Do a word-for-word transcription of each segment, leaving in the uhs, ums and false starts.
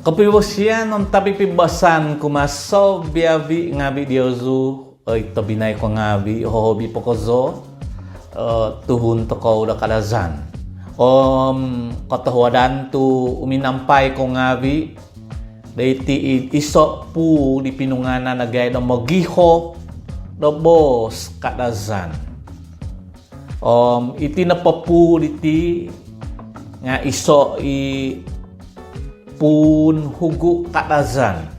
Kopivosian om tabi pibabasan kumaa sobiabi ngaavi diozu, oi tobpinai ko ngaavi, hohobi po kozo, eh, tuhun tokou do Kadazan. Om kotohuadan tu uminampai ko ngaavi doiti i-, iso puu di pinungaanan dagai do mogiho do boos Kadazan. Om iti nopo puu diti nga iso i puun hugu Kadazan.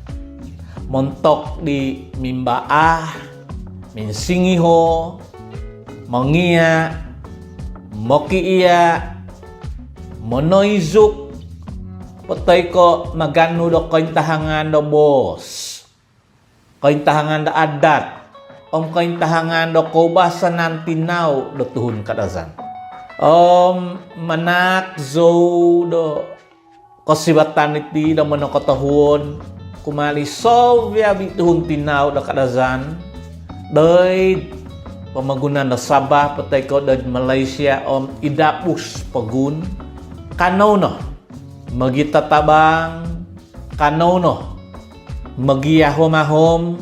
Montok di mimbaah, minsingiho, mongia, mokiia, monoizuk, po toi ko maganu do kointahangan do boos, kointahangan do adat, om kointahangan do koubasanan tinau do tuhun Kadazan. Om manahak zou do kosivatan diti do monokotohuod kumaa di sobiabi tuhun tinau do Kadazan doid pomogunan do Sabah po toi ko doid Malaysia om id dabus pogun. Kanou no mogitatabang, kanou no mogiahom-ahom,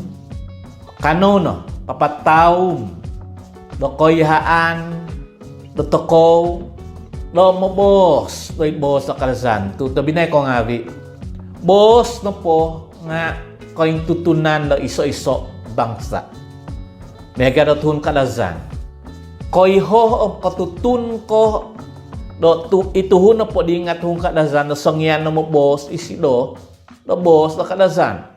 kanou no papataum do koihaan dotokou do moboos doid boos do Kadazan. Tu tobpinai ko ngaavi, boos nopo nga kointutunan do iso-iso bangsa. Miaga do tuhun Kadazan, koiho om kotutun ko do tu-, i tuhun nopo dii nga tuhun Kadazan do songian no moboos isido do boos do Kadazan.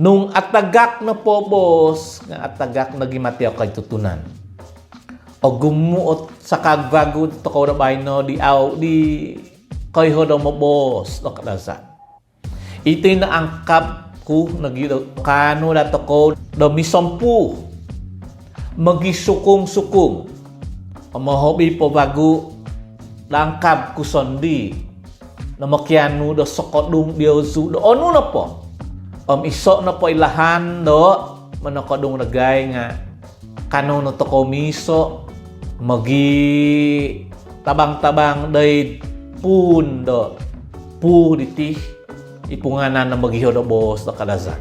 Nung atagak nopo boos nga atagak nogi moti o kointutunan. Ogumu o sakag vagu tokou do baino di au di koiho do moboos do Kadazan. Iti no angkab ku nogi do kaanu do tokou do misompu, mogisukung-sukung. Om hobi po vagu do angkab ku sondii no mokianu do sokodung diozu do onu nopo. Om iso nopo i lahan do monokodung dagai nga kanou no tokou miiso mogitabang-tabang doid puun do puu diti i pungaanan do mogiho do boos do Kadazan.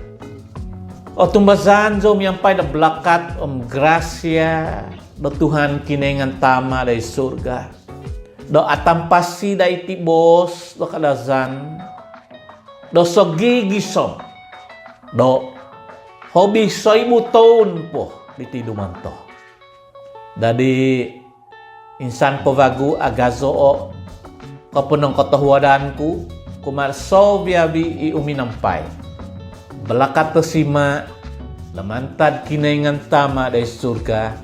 Otumbazaan zou miampai do balakat om grasia do Tuhan Kinoingan Tama doid surga do atampasi daa iti boos do Kadazan do sogigisom do hobi soibu toun po diti dumonto. Dadi insan po vagu agazo o koponongkotohuadan ku kumaa sobiabi i uminampai. Balakat tosima do mantad Kinoingan Tama doid surga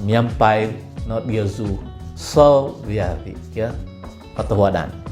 miampai no diozu sobiabi. Kio, kotohuadan.